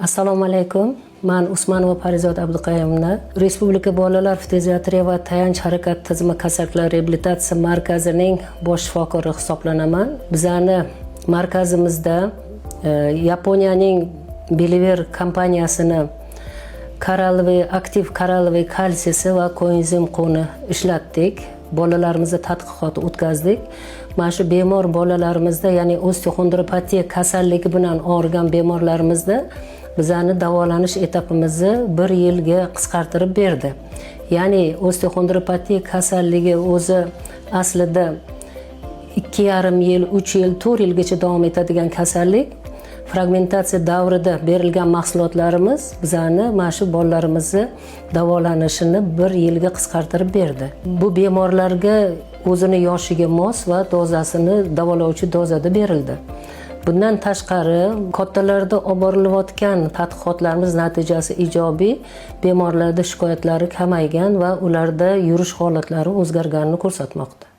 Assalomu alaykum. Man Usmonova Parizod Abduqayumova, Respublika bolalar ftiziatriya va tayanch harakat tizimi kasalliklari reabilitatsiya markazining bosh shifokori hisoblanaman. Bizani markazimizda Yaponiyaning Beliver kompaniyasini коралловый aktiv коралловый kalsiysi va koenzim Qni ishlatdik. Bolalarimizda tadqiqot o'tkazdik. Mana shu bemor bolalarimizda, ya'ni osteoxondropatiya kasalligi bilan og'rigan bemorlarimizda bizani davolanish etapimizni bir yilga qisqartirib berdi. Ya'ni osteoxondropatiya kasalligi o'zi aslida 2,5 yil, 3 yil, 4 yilgacha davom etadigan kasallik. Fragmentatsiya davrida berilgan mahsulotlarimiz bizani mana shu bolalarimizni davolanishini bir yilga qisqartirib berdi. Bu bemorlarga o'zini yoshiga mos va dozasini davolovchi dozada berildi. Bundan tashqari, kattalarda olib borilayotgan tadqiqotlarimiz natijasi ijobiy: bemorlarda shikoyatlari kamaygan va ularda yurish holatlari o'zgarganini ko'rsatmoqda.